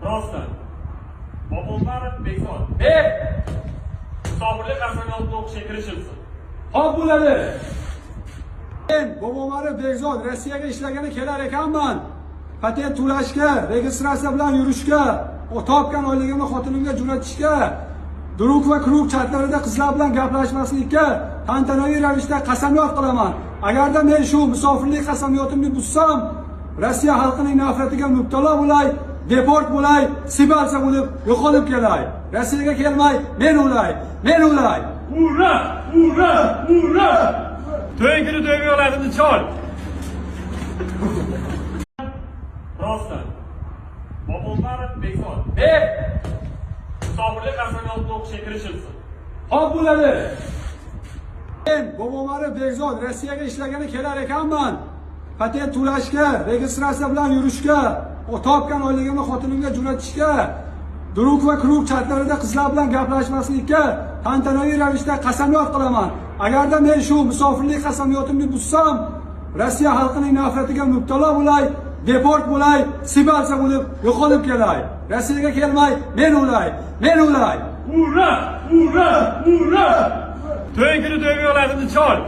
Rostdan. Bobomarov Bekzod. Bek! Musofirlik qasamyodini o'qishga kirishilsin. Hop bo'ladi. Men Bobomarov Bekzod Rossiyaga ishlagani kelar ekanman. Patent to'lashga, registratsiya bilan yurishga, topgan oyligimni xotinimga jo'natishga, Druk va klub chatlarida qizlar bilan gaplashmaslikka tantanaviy ravishda qasamyod qilaman. Agarda men shu musofirlik qasamyotimni buzsam, Rossiya xalqining nafratiga mubtalo bo'lay, deport bo'lay, sibalsa bo'lib yo'qolib kelay. Rossiyaga kelmay, men o'lay, men o'lay. Ura! Ura! Ura! To'y kuni to'yga yo'ladimni chol. Rostdan. Bobomarov Bekzod. Bek! Musofirlik qasamyodini o'qishga kirishilsin. Hop bo'ladi. Men Bobomarov Bekzod Rossiyaga ishlagani kelar ekanman. Patent to'lashga, registratsiya bilan yurishga, topgan oyligimni xotinimga jo'natishga, Druk va klub chatlarida qizlar bilan gaplashmaslikka tantanaviy ravishda qasamyod qilaman. Agarda men shu musofirlik qasamyotimni buzsam, Rossiya xalqining nafratiga mubtalo bo'lay, deport bo'lay, sibalsa bo'lib yo'qolib kelay. Rossiyaga kelmay, men o'lay, men o'lay. Ura! Ura! Ura! To'y kuni to'yga yo'ladimni chol.